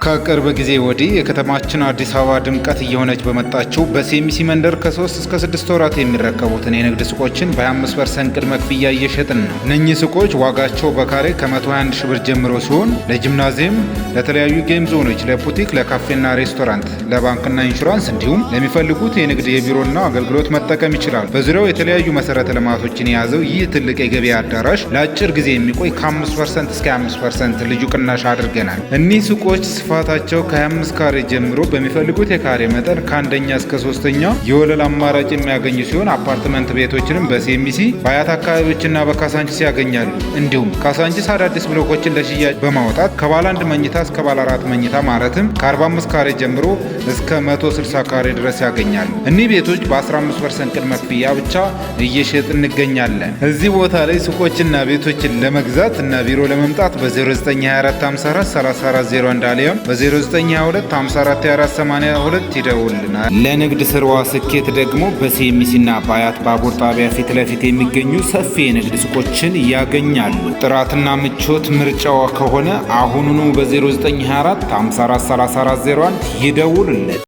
ከቅርብ ጊዜ ወዲህ የከተማችን አዲስ አበባ ድምቀት እየሆነች በመጣችው በሲኤምሲ መንደር ከ3 እስከ 6 ወራት የሚረከቡትን የንግድ ሱቆችን በ25% ቅድመ ክፍያ እየሸጥን ነው። እነኚህ ሱቆች ዋጋቸው በካሬ ከ121 ሺህ ብር ጀምሮ ሲሆን ለጂምናዚየም፣ ለተለያዩ game zone ኦች፣ ለቡቲክ፣ ለካፌና ሬስቶራንት፣ ለባንክና ኢንሹራንስ እንዲሁም ለሚፈልጉት የንግድ የቢሮና አገልግሎት መጠቀም ይችላሉ። በዙሪያው የተለያዩ መሰረተ ልማቶችን የያዘው ይህ ትልቅ የገበያ አዳራሽ ለአጭር ጊዜ የሚቆይ ከ5% እስከ 25% ልዩ ቅናሽ አድርገናል። እኒህ ሱቆች ስፋታቸው ከ25 ካሬ ጀምሮ በሚፈልጉት የካሬ መጠን ከአንደኛ እስከ ሶስተኛ የወለል አማራጭ የሚያገኙ ሲሆን አፓርትመንት ቤቶችንም በሲኤምሲ፣ በአያት አካባቢዎችና በካሳንቺስ ያገኛሉ። እንዲሁም ካሳንቺስ አዳዲስ ብሎኮችን ለሽያጭ በማውጣት ከባለ አንድ መኝታ እስከ ባለ አራት መኝታ ማለትም ከ45 ካሬ ጀምሮ እስከ 160 ካሬ ድረስ ያገኛሉ። እኒህ ቤቶች በ15% ቅድመ ክፍያ ብቻ እየሸጥን እንገኛለን። እዚህ ቦታ ላይ ሱቆችና ቤቶችን ለመግዛት እና ቢሮ ለመምጣት በ0924543401 አሊያም በ0922542482 ይደውልናል። ለንግድ ስራዋ ስኬት ደግሞ በሲኤምሲና በአያት ባቡር ጣቢያ ፊት ለፊት የሚገኙ ሰፊ የንግድ ሱቆችን ያገኛሉ። ጥራትና ምቾት ምርጫዋ ከሆነ አሁኑኑ በ0924 543401 ይደውሉልን።